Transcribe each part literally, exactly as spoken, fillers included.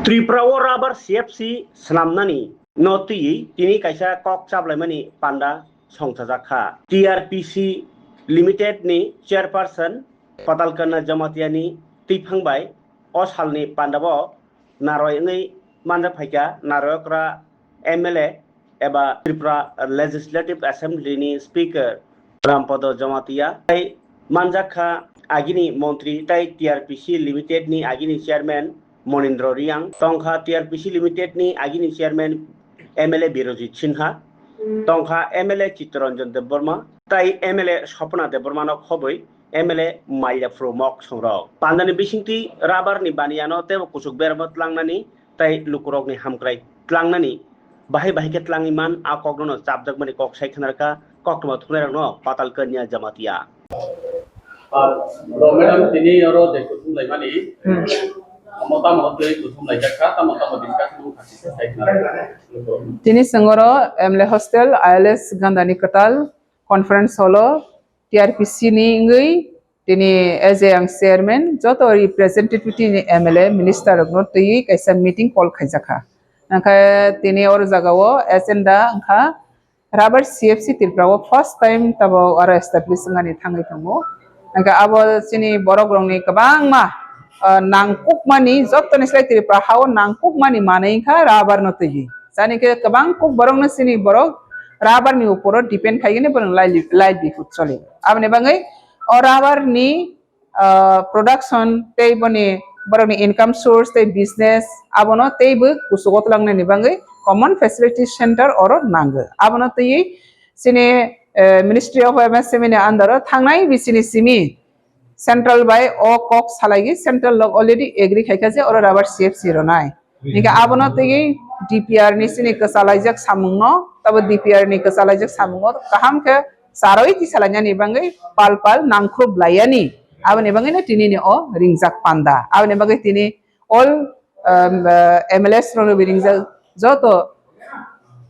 Tripura o rubber C F C swnamnani no twiwi tini kaisa kok chaplaimani panda songchajak kha. T R P C Limited ni chairperson Patalkanya Jamatia ni twiphang bai o salni pandao naroi wngwi manjak phaikha Narayokra M L A eba Tripura Legislative Assembly ni Speaker Rampada Jamatia, tei manjak kha agini montri tei T R P C Limited ni agini chairman Monindra Reang, tongkha T R P C Limited ni agini chairman M L A Birojit Sinha, tongkha M L A Chittaranjan Debbarma tei M L A Swapna Debbarma no khobwi M L A Mailya Phru Mok songrok. Pandani bisingtwi rubber ni baniya no teibo kuchuk berma tlangnani tei lukurokni hamkrai tlangnani bahai bahai khe tlangwi man, a kokno no chapjakmani kok sai khna rwkha koktwma thumnairokno Patalkanya Jamatia. Ah, madam, tini oro je kuthum laimani, Hmm. Omo tamo twi kuthum laijak kha, tamo tamo discussion wng kha, sai khna rwkha. Tini chwng oro M L A hostel, I L S Gandani kwtal conference hall o T R P C ni wngwi tini as a ang chairman, joto representative ni M L A minister rokno twiwi kaisa meeting call khaijakha. Hwnkhe tini oro jagao agenda wngkha rubber C F C Tripura o first time tabo oro establish wngani thangwi tongo. Hwnkhe abo chini borok rokni kwbangma, ah, nangkukmani jotoni slai Tripura hao nangkukmani manwi wngkha rubber no twiwi. Jani khe kwbang kuk borokno chini borok rubber ni uporo depend khaigini borok liveli-, livelihood choli. Aboni bagwi o rubber ni, ah, production tei boni borokni income source tei business abono teibo kuchugo twlangnani bagwi common facility center oro nango. Abono twiwi chini, eh, Ministry of M S M E ni under o thangnai bisini simi central bai o kok salaigwi central lok already agree khaikha je oro rubber C F C ronai. Hingke abono twiwi D P R ni sini kwchalaijak samungno, tabo D P R ni kwchalaijak samungo kaham khe charwi tisalainani bagwi pal pal nangkhrub laiyani. Aboni bagwino tinini o ringjak panda. Aboni bagwi tini all, um, uh, M L As rokno bo ringjak joto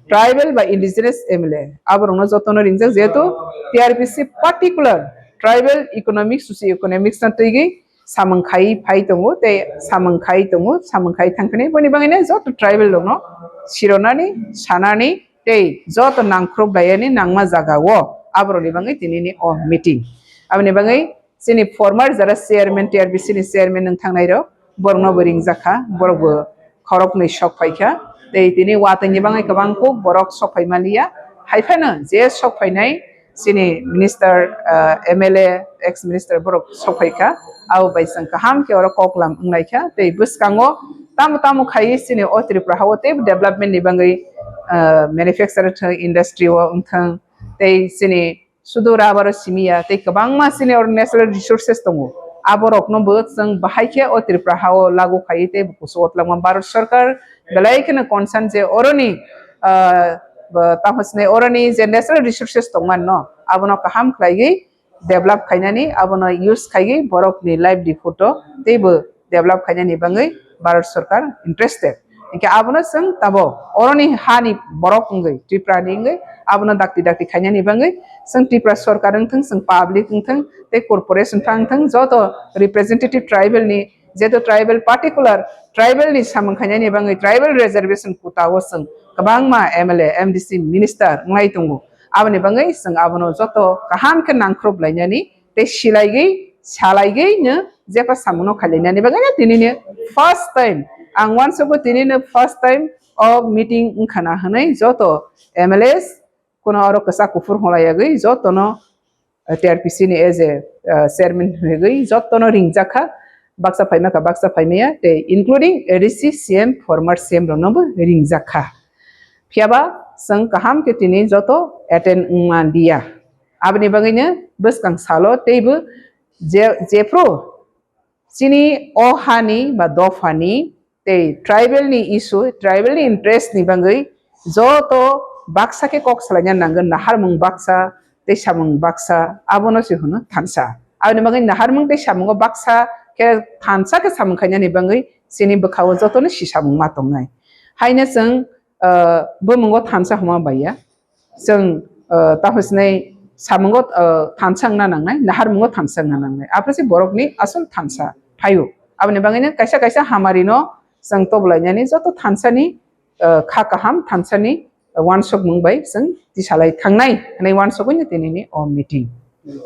tribal ba indigenous M L A aborokno jotono ringjak, jehetu T R P C particular tribal economic, socio-economics no twiwi samung khai phai tongo, tei samung khai tongo, samung khai thangphini boni bagwino joto tribal rokno sironani, sanani tei joto nangkhrub laiyani nangma jaga o aborokni bagwi tinini o meeting. Aboni bagwi chini former jara chairman, T R P C ni chairman wng thangnai rok, borokno bo ringjak kha, borok bo khoroknwi sok phai kha. Tei tini watwi ni bagwi kwbang kuk borok sok phai maliya. Hai phano je sok phainai chini minister, ah, M L A, ex minister borok sok phai kha. Abo bai chwng kaham khe oro koklam wngnai kha. Tei bwskango tamo tamo khai chini o Tripura hao tei development ni bagwi, ah, manufacturing industry o wng thang. Tei chini sudu rubber o simi ya, tei kwbangma chini oro natural resources tongo. Aborokno bo chwng bahai khe o Tripura hao lagu khaiwi tei bo kuchugo twlangma Bharat Sarkar belai kheno concern je oroni, ah, bo tamo sinai oroni je natural resources tongmani no, abono kaham khlaiwi develop khainani, abono use khaiwi borokni livelihood o tei bo develop khainani bagwi Bharat Sarkar interested. Hingke abono chwng tabo oroni hani borok wngwi, Tripura ni wngwi, abono dakti dakti khainani bagwi chwng Tripura Sarkar wngthwng, chwng public wngthwng, tei corporation phang wngthwng, joto representative tribal ni, jeto tribal particular tribal ni samung khainani bagwi tribal reservation quota o chwng kwbangma M L A, M D C, minister wngnai tongo. Aboni bagwi chwng abono joto kaham khe nangkhrub lainani tei silaigwi, salaigwi no jekha samungno khailainani bagwi no tinini first time, ang uansukgo tinini first time o meeting wngkhana hwnwi joto M L As kuno oro kwchak kuphur hwnlaiyagwi jotono, eh, T R P C ni as a, eh, chairman hwnwi jotono ringjakha, baksa phaimakha, baksa phaimaya, tei including A D C, C M, former C M rokno bo ringjakha. Phiyaba chwng kaham khe tini joto attend wngma liya. Aboni bagwino bwskang salo teibo je, jephru chini o hani ba dophani tei tribal ni issue, tribal ni interest ni bagwi joto baksa khe kok salaina nangwi naharmung baksa tei samung baksa abono se hwno thansa. Aboni bagwi naharmung tei samungo baksa khe thansa khe samung khainani bagwi chini bwkhao jotono si samung ma tongnai. Haino chwng, ah, bumungo thansa hwnma baiya. Chwng, ah, tamo sinai samungo, ah, thansa wngna nangnai, naharmungo thansa wngna nangnai. Aphuru se borokni asol thansa phaio. Aboni bagwino kaisa kaisa hamarino chwng toblainani joto thansani, eh, kha kaham thansani, eh, wansukmung bai chwng tisalai thangnai hwnwi wansugwi no tinini o meeting.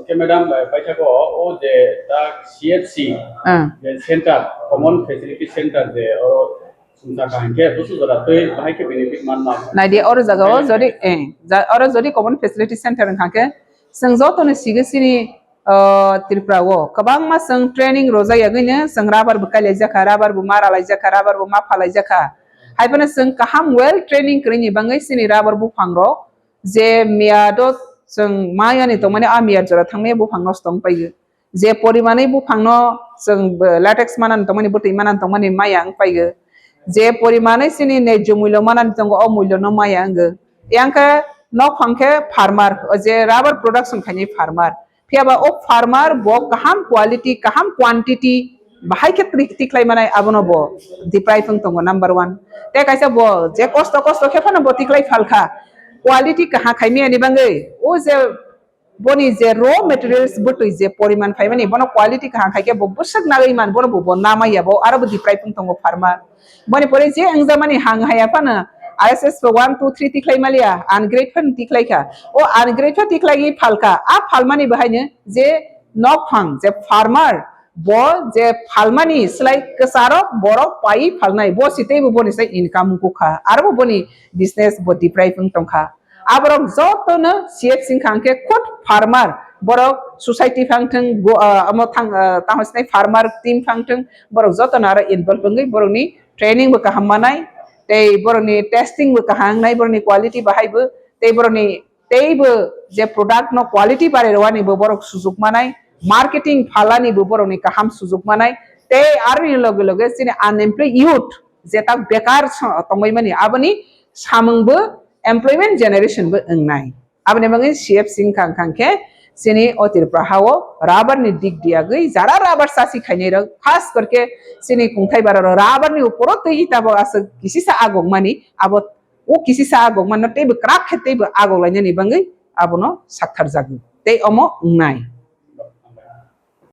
Okay, madam, eh, paithakgo o je dak C F C, Ah. je center, Common Facility Center je oro sumsa kaham khe busu jora twi bahai khe benefit manna. Naidi oro jaga o jodi, eh, ja-, oro jodi Common Facility Center wngkha khe chwng joto no sigi sini, ah, Tripura o kwbangma chwng training rojak yagwi no chwng rubber bo kailai jakha, rubber bo mara lai jakha, rubber bo ma phalai jakha. Hai phano chwng kaham well training kwrwini bangwi chini rubber buphang rok je miyado chwng mayani tongmani, a miyad jora thangmani buphang nosto wng paio. Je porimanwi buphangno chwng, eh, latex manani tongmani, bwtwi manani tongmani maya wng paio. Je porimanwi chini nejjo mullo manani tongo, o mullono maya wngo. Yang khe nokphang khe farmer, o je rubber production khainai farmer. Phiya ba o farmer bo kaham quality, kaham quantity, bahai khe tri-, tikhlai manai abono bo deprive wng tongo number one. Tei kaisa bo je kosto kosto khe phano bo tikhlai phalkha. Quality kaham khaimani bagwi o je boni je raw materials bwtwi je poriman phaimani, bono quality kaham khai khe bo bwswk nagwi man, bono bo, bo namaya bo, aro bo deprive wng tongo farmer. Boni pore je wngjakmani hang haya phano R S S one, two, three tikhlai maliya, ungrade phano tikhlai kha. O ungrade phano tikhlai phalkha, a phalmani bahaino je nokphang, je farmer, bo je phalmani slai kwcharok borok pai phalnai, bo si teibo boni sai income wngkha, aro bo boni business bo deprive wng tongkha. Aborok jotono C F C wngkha hwnkhe khud farmer, borok society phang thwng, go-, ah, omo thang, ah, tamo sinai farmer team phang thwng, borok jotono aro involve wngwi borokni training bo kaham manai, tei borokni testing bo kaham wngnai, borokni quality bahai bo, tei borokni teibo je product no quality barai rwani bo borok sujuk manai, marketing phalani bo borokni kaham sujuk manai, tei aroni loge loge chini unemployed youth, je tak bekar so-, tongwi mani, aboni samung bo employment generation bo wngnai. Aboni bagwi C F C wngkha, wngkha khe chini o Tripura ha-o rubber ni dik diagwi jara rubber chasi khainai rok, khas kor khe chini kungthai bara rok rubber ni uporo twi ita bo aswk kisisa agok mani, abo o kisisa agok mano teibo kwrak khe teibo agok lainani bagwi abono saktharjagwi tei omo wngnai.